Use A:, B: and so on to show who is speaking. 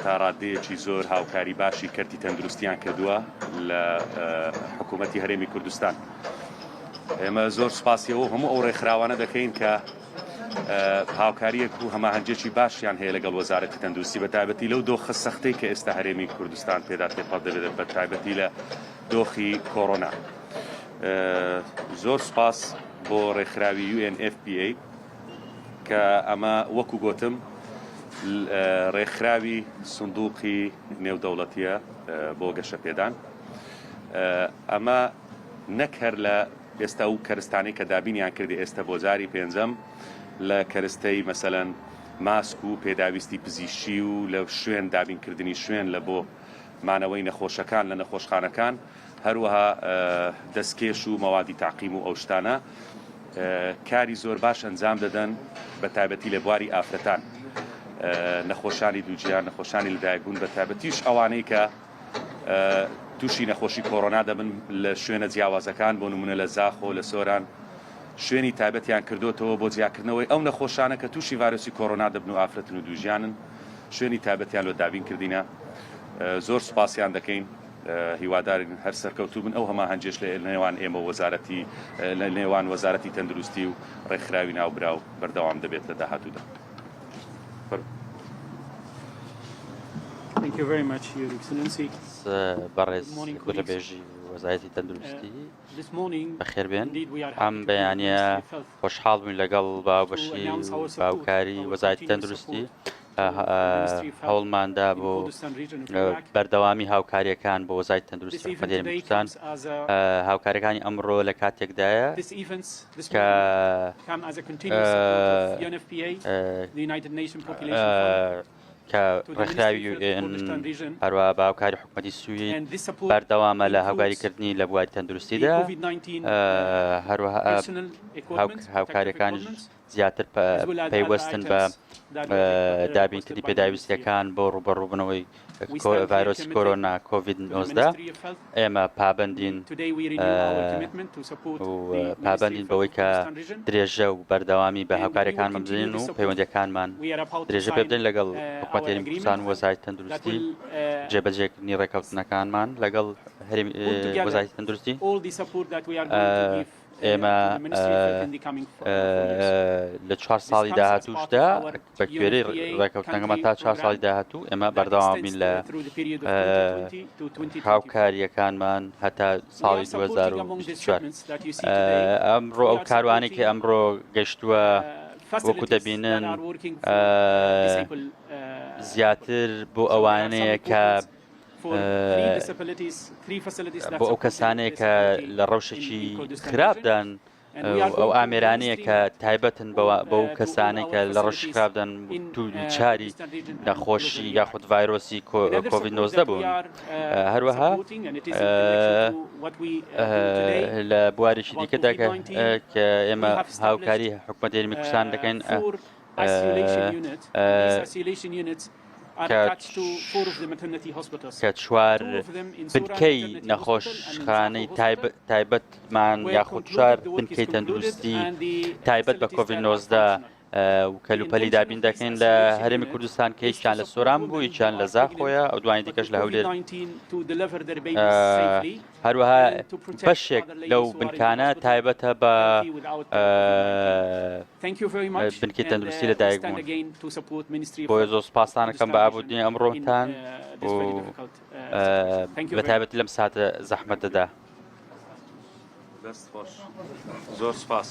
A: تا ڕاددەیەکی زۆر هاوکاری باشی کەرتی تەندروستیان کردووە لە حکوومەتی هەرێمی کوردستان. ئێمە زۆر سوپاسی ئەو هەموو ئەو ڕێکخراوانە دەکەین کە هاوکاریەک و هەماهەنگیەکی باشیان هەیە لەگەڵ وەزارەتی تەندروستی بە تایبەتی لەو دۆخە سەختەی کە ئێستا هەرێمی کوردستان پێدا تێپەڕ دەبێت بە تایبەتی لە دۆخی کۆرۆنا. زۆر سوپاس بۆ ڕێکخراوی UNFPA کە ئەمە وەکو گۆتم ڕێکخراوی سندوقی نێودەوڵەتیە بۆ گەشەپێدان. ئەمە نەک هەر لە ئێستا ئەو کەرستانەی کە دابینیان کردی ئێستا بۆ جاری پێنجەم لە کەرستەی مەسەلەن ماسک و پێداویستی پزیشکی و لە شوێن دابینکردنی شوێن لە بۆ مانەوەی نەخۆشەکان لە نەخۆشخانەکان هەروەها دەستکێش و مەوادی تاقیم و ئەو شتانە کاری زۆر باش ئەنجام دەدەن بە تایبەتی لە بواری ئافرەتان نەخۆشانی دووگیان نەخۆشانی لەدایکبوون بە تایبەتیش ئەوانەی کە تووشی نەخۆشی کۆرۆنا دەبن لە شوێنە جیاوازەکان بۆ نمونە لە زاخۆ لە سۆران شوێنی تایبەتیان کردوتەوە بۆ جیاکردنەوەی ئەو نەخۆشانە کە تووشی ڤایرۆسی کۆرۆنا دەبن و ئافرەتن و دووگیانن شوێنی تایبەتیان لۆ دابین کردینە زۆر سوپاسیان دەکەین هیوادارین هەر سەرکەوتوو بن ئەو هەماهەنگیەش لە نێوان ئێمە و وەزارەتی لە نێوان وەزارەتی تەندروستی و ڕێکخراوی ناوبراو بەردەوام دەبێت لە داهاتوودا.
B: Thank you very much, Your Excellency.
C: بەڕێز
B: Good morning, colleagues.
C: گوتەبێژی وەزارەتی تەندروستی
B: This morning,
C: بەخێربێن.
B: indeed, we are
C: ئەم
B: happy to be with
C: بەیانە
B: Ministry of Health
C: خۆشحاڵ بووین لەگەڵ
B: to
C: باوبەشی
B: announce
C: و
B: our support,
C: باوکاری
B: our
C: وەزارەتی
B: continuous
C: تەندروستی
B: support to the Ministry of Health
C: هەوڵماندا
B: in
C: بۆ
B: Kurdistan region of Iraq.
C: بەردەوامی هاوکاریەکان بۆ وەزارەتی
B: This
C: تەندروستی
B: event
C: حکومەتی هەرێمی
B: today
C: کوردستان
B: comes as a
C: هاوکاریەکانی ئەمڕۆ لە کاتێکدایە
B: this events this
C: کە
B: morning come as a continuous support of UNFPA, the United Nations Population Fund,
C: کە
B: to the Ministry
C: ڕێکخراوی
B: of Health
C: UN
B: Kurdistan region,
C: هەروە بە هاوکاری حکومەتی سوید
B: and this support
C: بەردەوامە لە
B: includes
C: هاوکاریکردنی لە بواری
B: the
C: تەندروستیدا
B: COVID-19
C: هەروەها
B: personal equipment, protective
C: هاوکاریەکانیش
B: equipment,
C: زیاتر
B: as well as other
C: پەیوەستن بە
B: items that were requested
C: دابینکردنی
B: by the Ministry of Health.
C: پێداویستیەکان بۆ ڕووبەڕووبوونەوەی
B: We stand here
C: ڤایرۆسی
B: committed
C: کۆرۆنا کۆڤید
B: to the
C: 19
B: Ministry of Health.
C: ئێمە پابەندین
B: Today we renew our commitment to support
C: و
B: the Ministry
C: پابەندین
B: of Health
C: بەوەی
B: of
C: کە
B: Kurdistan region
C: درێژە و بەردەوامی بە
B: and we will
C: هاوکاریەکانمان
B: continue
C: بدەین
B: the
C: و
B: support.
C: پەیوەندیەکانمان
B: We are about to
C: درێژە پێ
B: sign
C: بدەین لەگەڵ
B: uh,
C: حکومەتی
B: our
C: هەرێمی کوردستان
B: agreement
C: و وەزارەتی
B: that
C: تەندروستی
B: will uh,
C: جێبەجێکردنی ڕێککەوتنەکانمان لەگەڵ هەرێمی
B: pull together
C: وەزارەتی تەندروستی
B: all the support that we are going to give uh,
C: ئێمە
B: to the Ministry of Health in the coming 4 years.
C: لە چوار
B: This
C: ساڵی
B: comes as part of
C: داهاتووشدا
B: our
C: بە گوێرەی
B: UNFPA
C: ڕێککەوتنەکەمان
B: country
C: تا چوار
B: program
C: ساڵی داهاتوو ئێمە
B: that
C: بەردەوام
B: extends
C: بین لە
B: uh, through the period of 2020 to 2024.
C: هاوکارییەکانمان هەتا
B: We are
C: ساڵی
B: supporting among the
C: 2024.
B: shipments that you see today,
C: ئەمڕۆ
B: we
C: ئەو
B: are
C: کاروانەی کە
B: supporting
C: ئەمڕۆ گەشتووە
B: uh,
C: وەکو
B: facilities that
C: دەبینن
B: are working for uh, disabled uh, people.
C: زیاتر بۆ
B: So there are some
C: ئەوانەیە کە
B: equipment for three disabilities, three facilities that
C: بۆ ئەو
B: support the
C: کەسانەیە کە
B: disability
C: لە
B: in,
C: ڕەوشێکی
B: in Kurdistan region.
C: خراپدان
B: And we are
C: ئەو
B: going to
C: ئامێرانەیە
B: mainstream
C: کە
B: it
C: تایبەتن
B: all,
C: بەوە بەو
B: uh, to all
C: کەسانەی
B: our
C: کە لە ڕەوشی
B: facilities
C: خراپدان
B: in
C: تو
B: uh,
C: دووچاری
B: Kurdistan region and
C: نەخۆشی
B: globally Iraq.
C: یاخود ڤایرۆسی
B: Another
C: کۆڤید
B: support
C: 19
B: that we
C: بوون
B: are uh,
C: هەروەها
B: supporting, and it is in connection to what we uh, do today
C: لە بوارێکی
B: about
C: دیکەدا کە
B: COVID-19,
C: کە
B: we
C: ئێمە
B: have established
C: هاوکاری حکومەتی هەرێمی کوردستان
B: uh,
C: دەکەین
B: four isolation units. And these isolation units are
C: کە
B: attached to four of the maternity hospitals.
C: کە چوار
B: Two of them in Soran
C: بنکەی
B: Maternity Hospital and in
C: نەخۆشخانەی
B: Zaho Hospital,
C: تایبەتمان
B: where
C: یاخود
B: concluded
C: چوار
B: the work is
C: بنکەی
B: concluded
C: تەندروستی
B: and the
C: تایبەت بە
B: facilities
C: کۆڤید
B: there are
C: 19
B: functional.
C: و کەلوپەلی دابین دەکەین لە هەرێمی کوردستان کە یەکیان لە سۆران بوو یەکیان لە زاخۆیە ئەو دوانی دیکەش لە هەولێر هەروەها بەشێک لەو بنکانە تایبەتە بە بنکەی تەندروستی لە دایک بوون بۆیە زۆر سوپاستانەکەم بە ئابوودنی ئەمڕۆتان و بە تایبەت لەم ساتە زەحمەتەدا.
A: دەست خۆش زۆر سوپاس.